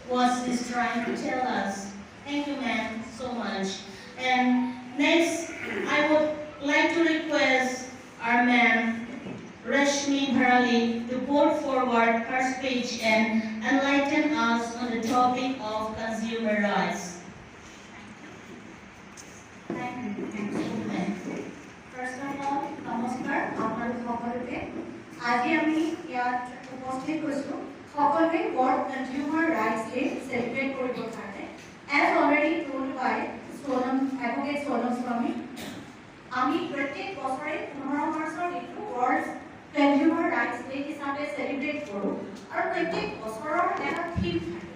what she's trying to tell us. Thank you, ma'am, so much. And next, I would like to request our ma'am, Rashmi Bharali, to put forward her speech and enlighten us on the topic of consumer rights. Thank you, thank you, ma'am. First of all, নমস্কাৰ আপোনালোক সকলোকে। আজি আমি ইয়াত উপস্থিত হৈছোঁ সকলোৱে World Consumer Rights Day celebrate কৰিবৰ কাৰণে। As already told by Sonam, Advocate Sonam Swami, আমি প্ৰত্যেক বছৰে 15 মাৰ্চৰ দিনটো ৱৰ্ল্ড কনজিউমাৰ ৰাইটছ ডে হিচাপে চেলিব্ৰেট কৰোঁ আৰু প্ৰত্যেক বছৰৰ এটা থিম থাকে।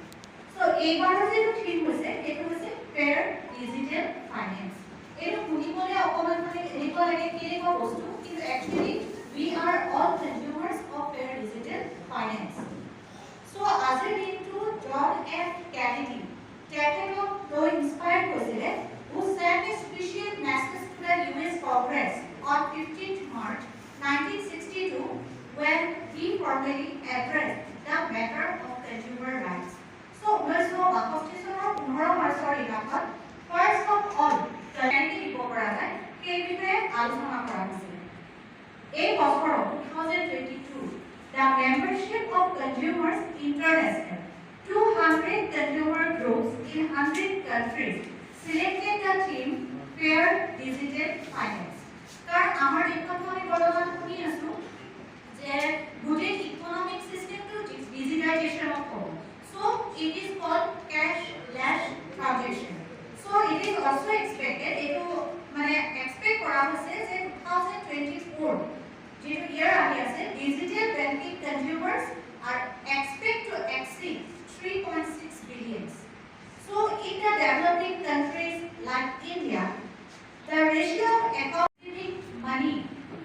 চ' এইবাৰৰ যিটো থিম হৈছে, সেইটো হৈছে ফেয়াৰ ডিজিটেল ফাইনেন্স। এইটো শুনিবলৈ অকণমান মানে এনেকুৱা লাগে কেনেকুৱা বস্তু, কিন্তু actually we are all consumers of fair digital finance. So আজিৰ দিনটো জন এফ কেনেডি তেখেতক লৈ ইনস্পায়াৰ হৈছিলে, who sent a special message to the US Congress on 15th March 1962, when he formally addressed the matter of consumer rights. So 1962 চনৰ 15 মাৰ্চৰ দিনাখন first of all কেনেকৈ দিব পৰা যায় সেই বিষয়ে আলোচনা কৰা হৈছিলে। এই বছৰত, 2022, the membership of Consumers International, 200 consumer groups in 100 countries, selected the theme Fair Digital Finance. কাৰণ আমাৰ দেশতো আমি বৰ্তমান শুনি আছো যে গোটেই ইকনমিক চিষ্টেমটো ডিজিটাইজেশ্যনত হ'ব। So it is called cashless transaction. So it is also expected, এইটো মানে এক্সপেক্ট কৰা হৈছে যে 2024 যিটো ইয়াৰ আহি আছে, digital banking consumers are expect to exceed 3.6 billions. So in the developing countries like India, the ratio of accounting money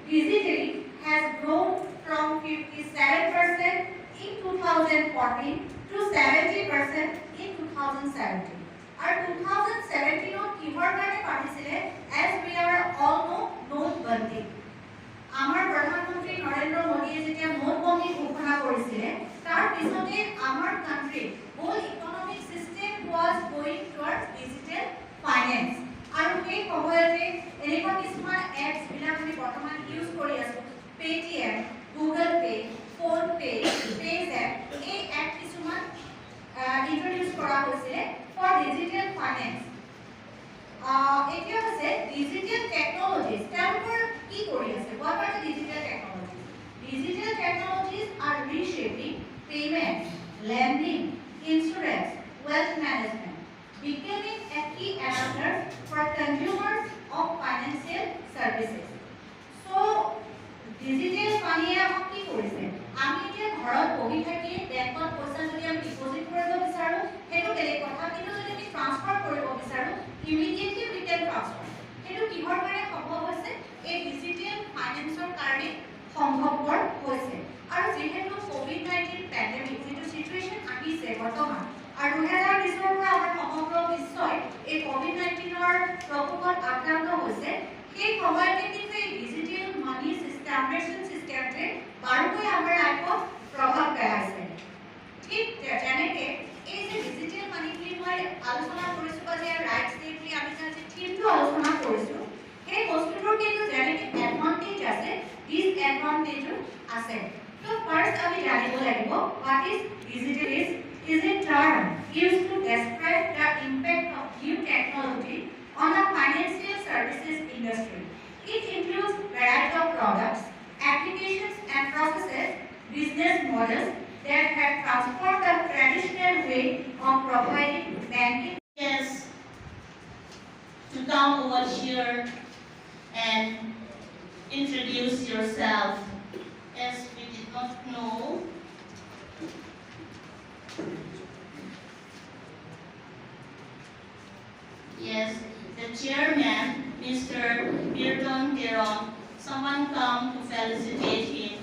digitally has grown from 57% in 2014 to 70% in 2017. আৰু 2017ত কিহৰ কাৰণে বাঢ়িছিলে? As we are all know, নোটবন্দী। আমাৰ প্ৰধানমন্ত্ৰী নৰেন্দ্ৰ মোদীয়ে যেতিয়া নোটবন্দী ঘোষণা কৰিছিলে, তাৰ পিছতে আমাৰ কাণ্ট্ৰিত whole economic system was going towards digital finance. আৰু সেই সময়তে এনেকুৱা কিছুমান এপছবিলাক আমি বৰ্তমান ইউজ কৰি আছোঁ, Paytm, Google pay', PhonePe', PayZapp, এই এপ কিছুমান ইণ্ট্ৰডিউচ কৰা হৈছিলে ফৰ ডিজিটেল ফাইনেন্স। এতিয়া হৈছে ডিজিটেল টেকনলজিজ তেওঁলোকৰ কি কৰি আছে? What are the digital technologies? Digital technologies are reshaping payment, lending, insurance, wealth management, becoming a key enabler for consumers of financial services. So, digital মানিয়ে আমাক কি কৰিছে? আমি এতিয়া ঘৰত বহি থাকি বেংকত পইচা যদি আমি ডিপজিট কৰিব বিচাৰোঁ, সেইটো বেলেগ কথা, কিন্তু যদি আমি ট্ৰান্সফাৰ কৰিব বিচাৰোঁ, immediately we can transfer. সেইটো কিহৰ কাৰণে সম্ভৱ হৈছে? এই ডিজিটেল ফাইনেন্সৰ কাৰণে সম্ভৱপৰ হৈছে। আৰু যিহেতু ক'ভিড-19 পেণ্ডেমিক যিটো চিটুৱেশ্যন আহিছে বৰ্তমান আৰু 2020ৰ পৰা আমাৰ সমগ্ৰ বিশ্বই এই ক'ভিড-19ৰ প্ৰকোপত আক্ৰান্ত হৈছে, সেই সময়তে কিন্তু এই ডিজিটেল মানি ট্ৰানজেকশ্যন চিষ্টেমটোৱে বাৰুকৈ আমাৰ লাইফত প্ৰভাৱ পেলাইছে। ঠিক যেনেকে এই যে ডিজিটেল মানি বুলি মই আলোচনা কৰিছোঁ বা যে ৰাইটছ ডে বুলি আমি যে আজি থিমটো আলোচনা কৰিছোঁ, সেই বস্তুটোৰ কিন্তু যেনেকে এডভান্টেজ আছে, ডিছএডভান্টেজো আছে। তো ফাৰ্ষ্ট আমি জানিব লাগিব what is digital. Is a term used to describe the impact of new technology on the financial services industry. It includes variety of products, applications and processes, business models that have transformed the traditional way of providing banking Yes, to come over here and introduce yourself, as we did not know. Yes, the chairman, Mr. Birton Teron. Someone come to felicitate him.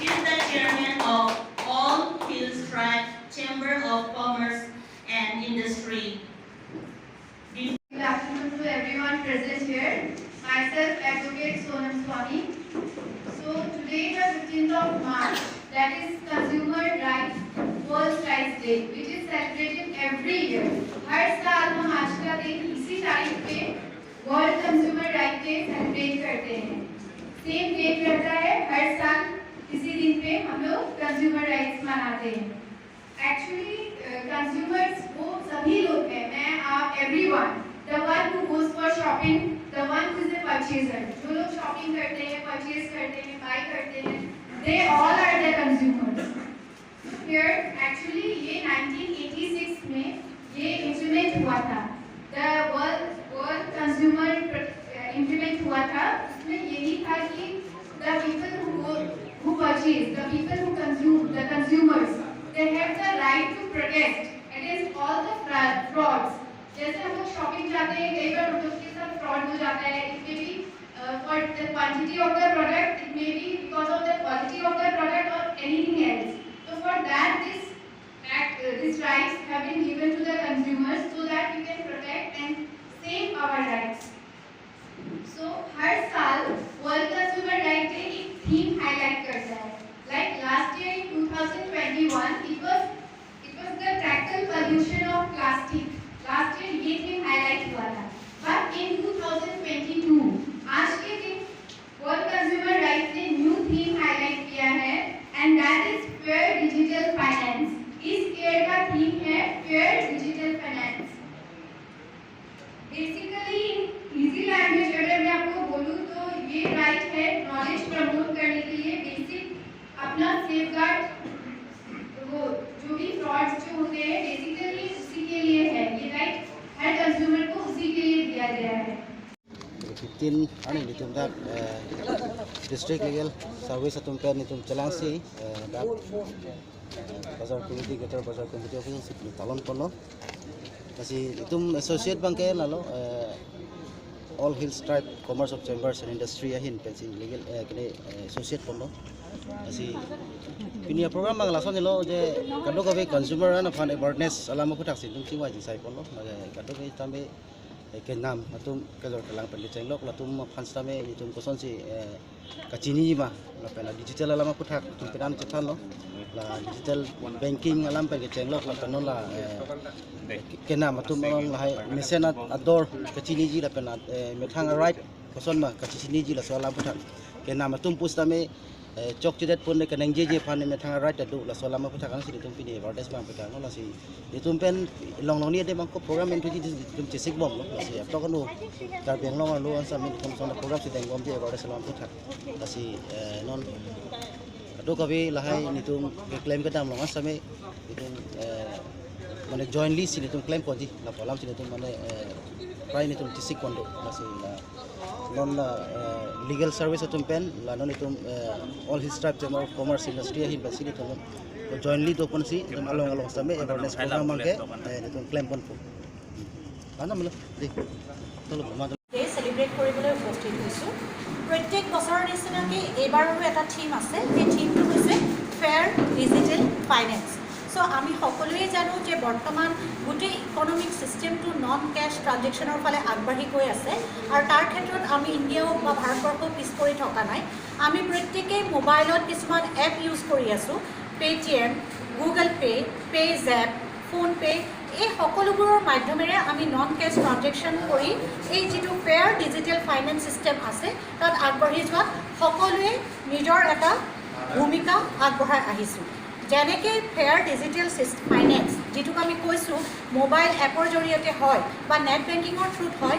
He is the chairman of All Hills Tribe Chamber of Commerce and Industry. Good afternoon to everyone present here. Myself, Advocate Sonam Swami. So today, the 15th of March, that is Day, which is celebrated every year. हर साल हम आज का दिन इसी तारीख पे World Consumer Right Day celebrate करते हैं। सेम डेट रहता है, हर साल इसी दिन पे हम लोग कंज्यूमर राइट्स मनाते हैं। एक्चुअली कंज्यूमर्स वो सभी लोग हैं, मैं, आप, everyone, the one who goes for shopping, the one who is a purchaser. जो लोग शॉपिंग करते हैं, परचेज करते हैं, बाय करते हैं, they all are the consumers here. Actually ये 1986 में ये इम्प्लीमेंट हुआ था, the world consumer implement हुआ था। उसमें यही था कि the people who purchase, the people who consume, the consumers, they have the right to protest against all the frauds. जैसे हम लोग शॉपिंग जाते हैं, कई बार हम लोग के साथ फ्रॉड हो जाता है। It may be for the quantity of the product, it may be because of the quality of the product or anything else. So for that, this act, these rights have been given to the consumers so that we can protect and save our rights. So हर साल world consumer right day एक theme highlight करता है। Like last year in 2021, it was the tackle pollution of plastic. Last year ये theme highlight हुआ था, but in 2022, आज के दिन, world consumer right ने न्यू थीम हाईलाइट किया है and that is fair digital finance. इस ईयर का थीम है fair digital finance. Basically, easy language अगर मैं आपको बोलूँ तो ये राइट है नॉलेज प्रमोट करने के लिए, बेसिक अपना सेफगार्ड, वो जो भी फ्रॉड्स जो होते हैं, बेसिकली उसी के लिए है ये राइट। हर कंज्यूमर को उसी के लिए दिया गया है। 15 ani nitum dak district legal service atum pe nitum chalangsi dak bazar committee, Greater Bazar committee office si talon kono kasi nitum associate bangke lalo All Hills Tribe Commerce of Chambers and Industry ahin pensin legal kene associate kono kasi pinia program mang lason nilo je kado kabe consumer ana fan awareness alama ko taksi tum siwa jing sai kono kado ke tambe ke nam atum kajor kelang pen chenglok latum fans tame itum koson si kachini ma la pena digital alama ko thak tum penan chethan lo la digital banking alam pen ke chenglok la penon la ke nam atum along la hai mesen ador kachini ji la pena methang right koson ma kachini ji la so alam ko thak ke nam atum pus tame chok chidet pun ke neng je je phan me thang right adu la sola ma putha kan si tum pini awareness ma putha no la si tum pen long long ni de bang ko program en thi tum chisik bom lo la si to kanu tar beng long lo an sa min kom son program si deng bom je awareness la putha la si non adu kabi lahai nitum claim ka dam long sa me nitum mane jointly si nitum claim ko ji la polam si nitum mane প্রায় nitum chisik kondo la si la non la legal service atum pen la non itum All Hills Tribe Chamber of Commerce Industry hin ba sini tum jointly to pon si itum along along same awareness program mangke itum claim pon pu ana mlo di tolo ma day celebrate কৰিবলৈ উপস্থিত হৈছোঁ। প্ৰত্যেক বছৰৰ নিচিনাকৈ এইবাৰৰো এটা theme আছে। সেই থিমটো হৈছে ফেয়াৰ ডিজিটেল ফাইনেন্স। চ' আমি সকলোৱে জানো যে বৰ্তমান গোটেই ইকনমিক ছিষ্টেমটো নন কেছ ট্ৰানজেকশ্যনৰ ফালে আগবাঢ়ি গৈ আছে আৰু তাৰ ক্ষেত্ৰত আমি ইণ্ডিয়াও বা ভাৰতবৰ্ষও পিছ পৰি থকা নাই। আমি প্ৰত্যেকেই মোবাইলত কিছুমান এপ ইউজ কৰি আছোঁ, Paytm, Google pay', PayZapp, PhonePe', এই সকলোবোৰৰ মাধ্যমেৰে আমি নন কেছ ট্ৰানজেকশ্যন কৰি এই যিটো ফেয়াৰ ডিজিটেল ফাইনেন্স ছিষ্টেম আছে, তাত আগবাঢ়ি যোৱাত সকলোৱে নিজৰ এটা ভূমিকা আগবঢ়াই আহিছোঁ। যেনেকৈ ফেয়াৰ ডিজিটেল ফাইনেন্স যিটোক আমি কৈছোঁ, মোবাইল এপৰ জৰিয়তে হয় বা নেট বেংকিঙৰ থ্ৰুত হয়,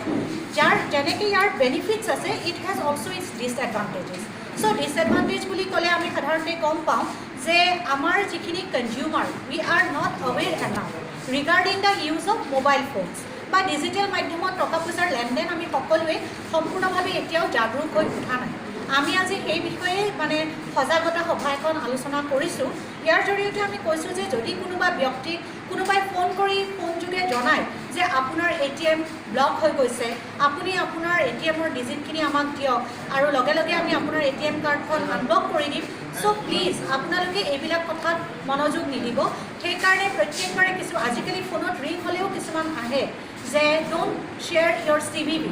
যাৰ যেনেকৈ ইয়াৰ বেনিফিটছ আছে, it has also its disadvantages. So disadvantage বুলি ক'লে আমি সাধাৰণতে গম পাওঁ যে আমাৰ যিখিনি consumer, we are not aware enough regarding the use of mobile phones বা ডিজিটেল মাধ্যমত টকা পইচাৰ লেনদেন। আমি সকলোৱে সম্পূৰ্ণভাৱে এতিয়াও জাগৰূক হৈ উঠা নাই। আমি আজি সেই বিষয়ে মানে সজাগতা সভা এখন আলোচনা কৰিছোঁ। ইয়াৰ জৰিয়তে আমি কৈছোঁ যে যদি কোনোবা ব্যক্তিক কোনোবাই ফোন কৰি ফোনযোগে জনায় যে আপোনাৰ এটিএম ব্লক হৈ গৈছে, আপুনি আপোনাৰ এটিএমৰ ডিজিটখিনি আমাক দিয়ক আৰু লগে লগে আমি আপোনাৰ এটিএম কাৰ্ডখন আনব্লক কৰি দিম, চ' প্লিজ আপোনালোকে এইবিলাক কথাত মনোযোগ নিদিব। সেইকাৰণে প্ৰত্যেকবাৰে কিছু আজিকালি ফোনত ৰিং হ'লেও কিছুমান আহে যে don't share your CVV,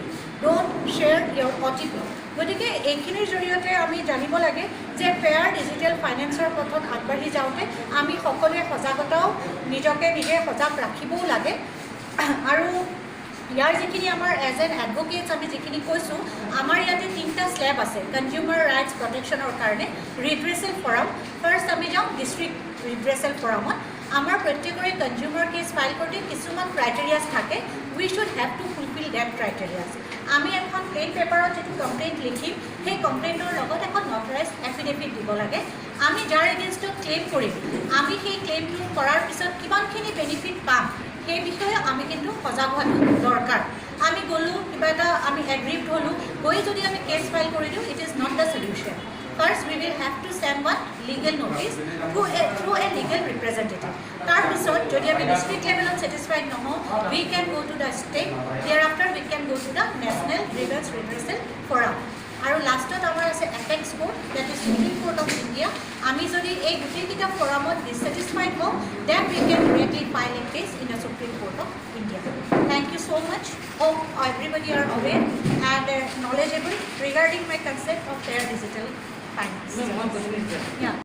don't share your OTP. গতিকে এইখিনিৰ জৰিয়তে আমি জানিব লাগে যে ফেয়াৰ ডিজিটেল ফাইনেন্সৰ পথত আগবাঢ়ি যাওঁতে আমি সকলোৱে সজাগতাও, নিজকে নিজে সজাগ ৰাখিবও লাগে। আৰু ইয়াৰ যিখিনি আমাৰ এজ এন এডভকেটছ আমি যিখিনি কৈছোঁ, আমাৰ ইয়াতে তিনিটা স্লেব আছে কনজিউমাৰ ৰাইটছ প্ৰটেকশ্যনৰ কাৰণে। ৰিড্ৰেচেল ফৰাম, ফাৰ্ষ্ট আমি যাওঁ ডিষ্ট্ৰিক্ট ৰিড্ৰেচেল ফৰামত। আমাৰ প্ৰত্যেকৰে কনজিউমাৰ কেছ ফাইল কৰোঁতে কিছুমান ক্ৰাইটেৰিয়াছ থাকে। We should have to fulfill that criterias. আমি এখন প্লেইন পেপাৰত যিটো কমপ্লেইণ্ট লিখিম, সেই কমপ্লেইণ্টৰ লগত এখন নটাৰাইজ এফিডেভিট দিব লাগে। আমি যাৰ এগেইনষ্টত ক্লেইম কৰিম, আমি সেই ক্লেইমটো কৰাৰ পিছত কিমানখিনি বেনিফিট পাম, সেই বিষয়ে আমি কিন্তু সজাগ হোৱাটো দৰকাৰ। আমি গ'লোঁ, কিবা এটা আমি এগ্ৰিভড হ'লোঁ, গৈ যদি আমি কেছ ফাইল কৰি দিওঁ, it is not the solution. First we will have to send one legal notice through a legal representative. তাৰপিছত যদি আমি ডিষ্ট্ৰিক্ট লেভেলত ছেটিছফাইড নহওঁ, we can go to the state, thereafter we can go to the National Grievance Redressal Forum. আৰু লাষ্টত আমাৰ আছে apex court, that is Supreme Court of India. আমি যদি এই গোটেইকেইটা ফৰামত ডিছেটিছফাইড হওঁ, then we can directly file a case in the Supreme Court of India. Thank you so much. Hope everybody are aware and knowledgeable regarding my concept of fair digital finance. Ma'am, one question is there. Yeah.